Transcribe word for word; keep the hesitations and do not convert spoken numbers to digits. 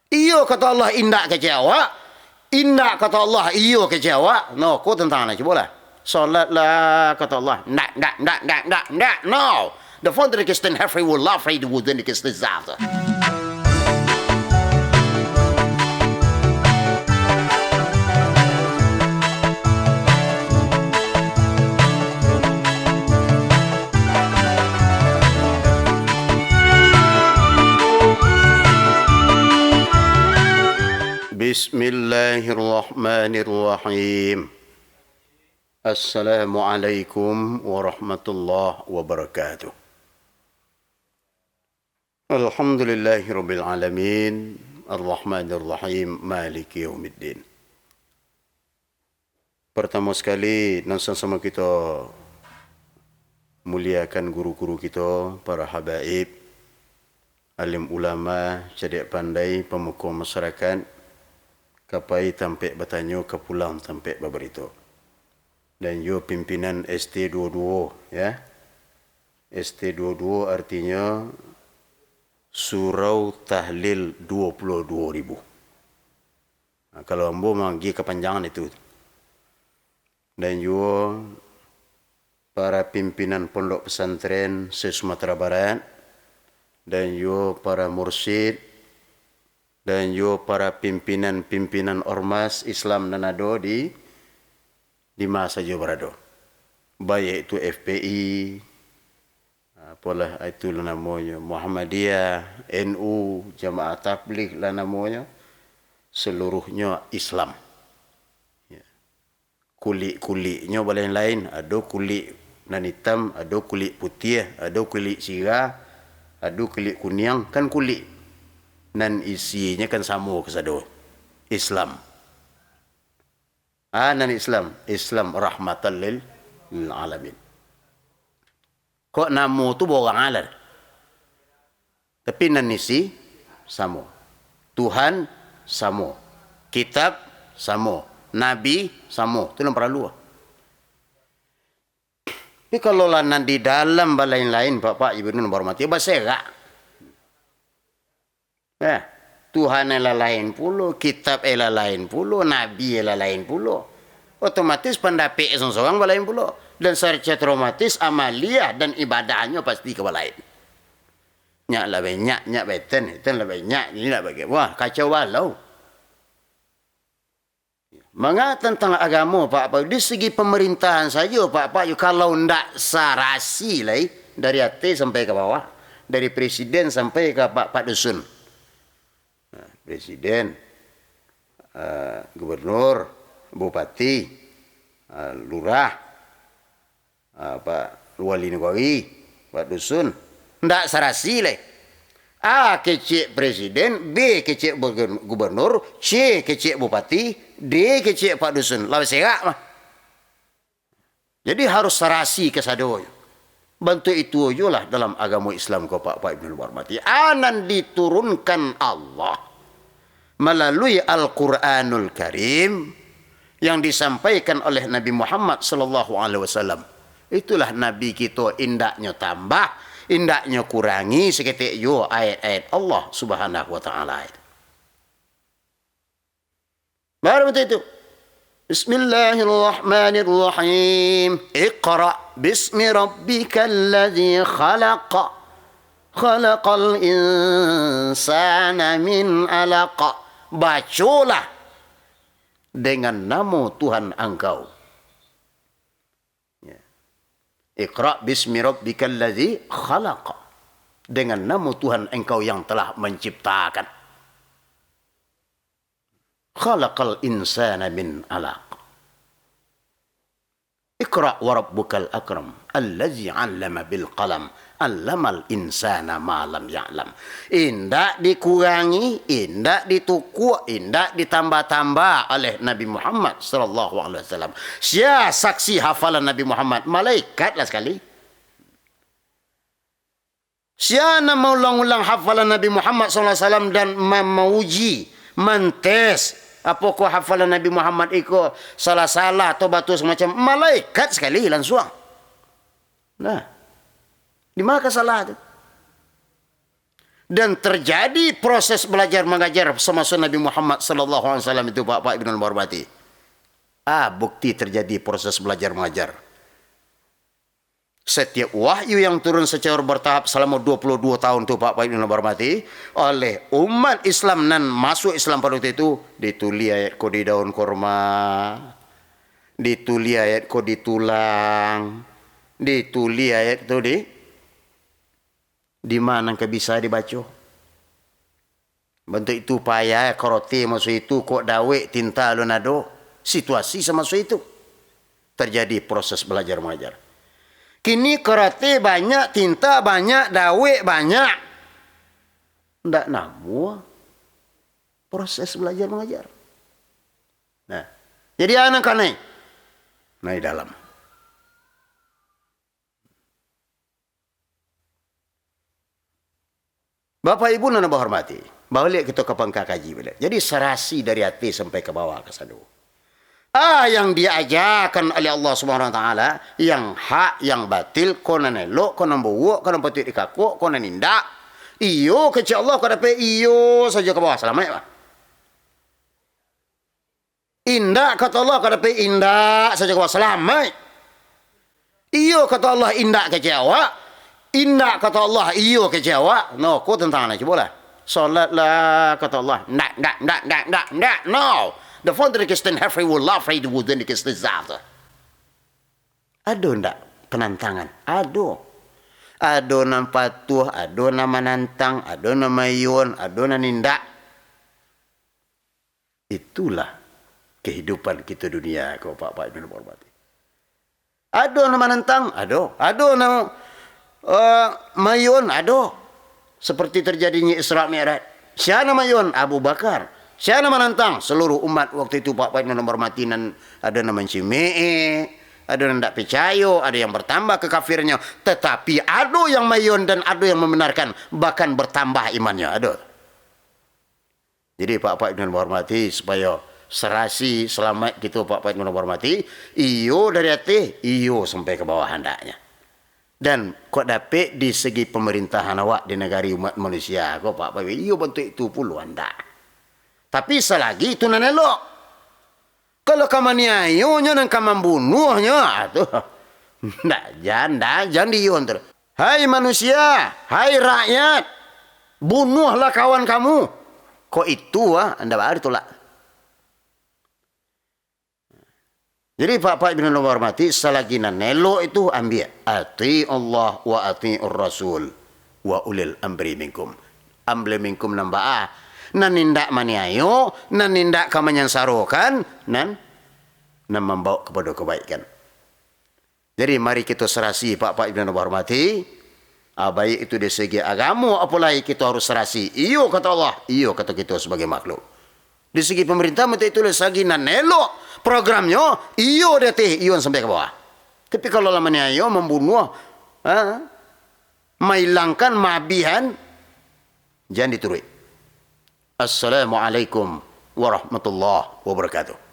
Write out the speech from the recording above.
Iyo, kato Allah, indak kecek awak. Indak, kato Allah, iyo kecek awak. No, ko tantang nah, cubolah. Salatlah, kato Allah. Ndak, ndak, ndak, ndak, ndak, ndak. No. The founder of Christian Heavenly Love Radio within the Christian Zata. Bismillahirrahmanirrahim. Assalamualaikum warahmatullahi wabarakatuh. Alhamdulillahirabbil alamin, arrahmanirrahim, maliki yaumiddin. Partamo sakali, nan samo-samo kito muliakan guru-guru kito, para habaib, alim ulama, cadiak pandai, pamuko masarakat, ka pai tampek batanyo, ka pulang tampek babarito. Dan juo pimpinan S T duo duo, ya. S T duo duo artinyo Surau Tahlil Duo Puluah Duo Ribu. Nah, kalau ambo mah agiah kapanjangan itu. Dan juo para pimpinan pondok pesantren se-Sumatera Barat, dan juo para mursyid, dan juo para pimpinan-pimpinan ormas Islam nan ado di, di ma sajo barado. Baiak itu F P I, apolah itu lah namonyo, Muhammadiyah, N U, Jamaah Tabligh lah namonyo, seluruhnyo Islam. Ya. Kulik-kuliknyo balain-lain, ado kulik nan itam, ado kulik putiah, ado kulik sirah, ado kulik kuniang, kan kulik. Nan isinyo kan samo kasado, Islam. Ah, nan Islam, Islam rahmatan lil, lil alamin. Kok namo tu baurang alah. Tapi nan isi samo. Tuhan samo. Kitab samo. Nabi samo. Tu nan paralu. Tapi kalau lah nan di dalam balain-lain, Bapak Ibu nan bahormati, baserak. Eh, Tuhan e lah lain pulo, kitab e lah lain pulo, nabi e lah lain pulo. Otomatis pandapek sorang-sorang balain pulo. Dan secara otomatis amaliah dan ibadahnyo pasti ka balain. Nyak lah banyak, nyak beten, beten lah banyak, ini lah banyak. Wah, kacau balau. Manga tantang agamo, Pak, Pak, di segi pamarintahan sajo, Pak, Pak, kalau ndak sarasi lai, dari ateh sampai ka bawah, dari presiden sampai ka Pak, Pak Dusun. Nah, presiden, eh, gubernur, bupati, eh, lurah, ah, Pak Wali Nagari, Pak Dusun. Ndak sarasi lai. A kecek presiden, B kecek bugen-, gubernur, C kecek bupati, D kecek Pak Dusun. Lah baserak mah. Jadi harus sarasi kasadonyo. Bantuak itu juo lah dalam agamo Islam ko, Pak, Pak Ibnu hormati. A nan diturunkan Allah malalui Al-Quranul Karim yang disampaikan oleh Nabi Muhammad sallallahu alaihi wasallam. Itulah Nabi kito, indaknyo tambah, indaknyo kurangi saketek juo ayat-ayat Allah Subhanahu wa Ta'ala itu. Baru itu. Bismillahirrahmanirrahim. Iqra bismi rabbikal ladzi khalaq. Khalaqal insana min alaq. Bacolah dengan namo Tuhan angkau. Ya. Iqra bismi rabbikal ladzi khalaq. Dengan namo Tuhan engkau yang telah menciptakan. Khalaqal insana min alaq. Iqra wa rabbukal akram, allazi 'allama bil qalam, 'allamal insana ma lam ya'lam. Indak dikurangi, indak ditukuak, indak ditambah-tambah oleh Nabi Muhammad sallallahu alaihi wasallam. Sia saksi hafalan Nabi Muhammad? Malaikat lah sakali. Sia nan maulang-ulang hafalan Nabi Muhammad sallallahu alaihi wasallam dan ma-, mauji, mantes, apokoh hafalan Nabi Muhammad iko salah-salah atau batua samacam, malaikat sakali lansuang. Nah, di ma ka salah tu? Dan terjadi proses belajar mengajar semasa Nabi Muhammad sallallahu alaihi wasallam itu, Bapak Ibu yang hormati. Ah, bukti terjadi proses belajar mengajar. Setiap wahyu yang turun secara bertahap selama dua puluh dua tahun tu, Bapak Ibu yang hormati, oleh umat Islam nan masuk Islam pada waktu itu, ditulis ayat ko di daun kurma, ditulis ayat ko di tulang, ditulis ayat tu di, di ma nan ka bisa dibaco. Bantuak itu payah, karate maso itu, kok dawek, tinta alun ado. Situasi samaso itu. Terjadi proses belajar mengajar. Kini karate banyak, tinta banyak, dawek banyak. Ndak namuah proses belajar mengajar. Nah, jadi anak kanai. Nah, di dalam. Bapak Ibu nan bahormati, baliak kito ka pangka kaji baliak. Jadi, sarasi dari ateh sampai ka bawah ka sado. Ah, yang diajakan oleh Allah Subhanahu Wa Taala, yang hak, yang batil, ko nan elok, ko nan buruak, ko nan patuik dikakok, ko nan indak. Iyo kecek Allah ka dapek iyo sajo ka bawah, salamaik, bah. Indak, kato Allah, ka dapek indak sajo ka salamaik. Iyo, kato Allah, indak kecek awak. Indak, kato Allah, iyo kecek awak. No, ko tantang nah, cubolah. Salatlah, kato Allah. Ndak, ndak, ndak, ndak, ndak, ndak. No. The founder Christian every will love, the wooden Christian zat. Ado ndak penantangan? Ado. Ado nan patuah, ado nan manantang, ado nan mayuan, ado nan indak. Itulah kehidupan kito dunia ko, Bapak Ibu yang hormati. Ado nan manantang, ado. Ado nan, eh, mayuan, ado. Seperti terjadinya Isra Mi'raj. Sia nan mayuan? Abu Bakar. Sia nan manantang? Seluruh umat waktu itu, Bapak Ibu yang hormati, nan ado nan mancimik, ado nan ndak picayo, ado yang bertambah kekafirannya. Tetapi ado yang mayuan dan ado yang membenarkan, bahkan bertambah imannya. Ado. Jadi, Bapak Ibu yang hormati, supayo sarasi, salamaik kito, Bapak Ibu yang hormati, iyo dari ateh, iyo sampai ka bawah handaknya. Dan kok dapek di segi pemerintahan awak di nagari umat manusia ko, Bapak Ibu, iyo bantuak itu pulo andak. Tapi, salagi itu nan elok. Kalau ka maniayonyo, nan ka mambunuahnyo, ah, tu, ndak, jan, ndak, jan diyon tu. Hai manusia, hai rakyat, bunuahlah kawan kamu. Kok itu, ah, ndak baa ditolak. Jadi, Bapak Ibu yang hormati, salagi nan elok itu ambiak. Ati'ullah wa ati'ur rasul wa ulil amri minkum. Amri minkum nan baa? Nan indak maniayo, nan indak ka manyansarokan, nan, nan mambawa kapado kabaikan. Jadi, mari kito sarasi, Bapak Ibu yang hormati. Ah, baik itu di segi agamo, apolai kito harus sarasi. Iyo kato Allah, iyo kato kito sabagai makhluk. Di segi pamarintah, mati itu lah sagi nan elok programnyo, iyo di ateh, iyo sampai ka bawah. Tapi kalau lah maniayo, mambunuah, ha, mailangkan, maabihan, jan dituruik. Assalamualaikum warahmatullahi wabarakatuh.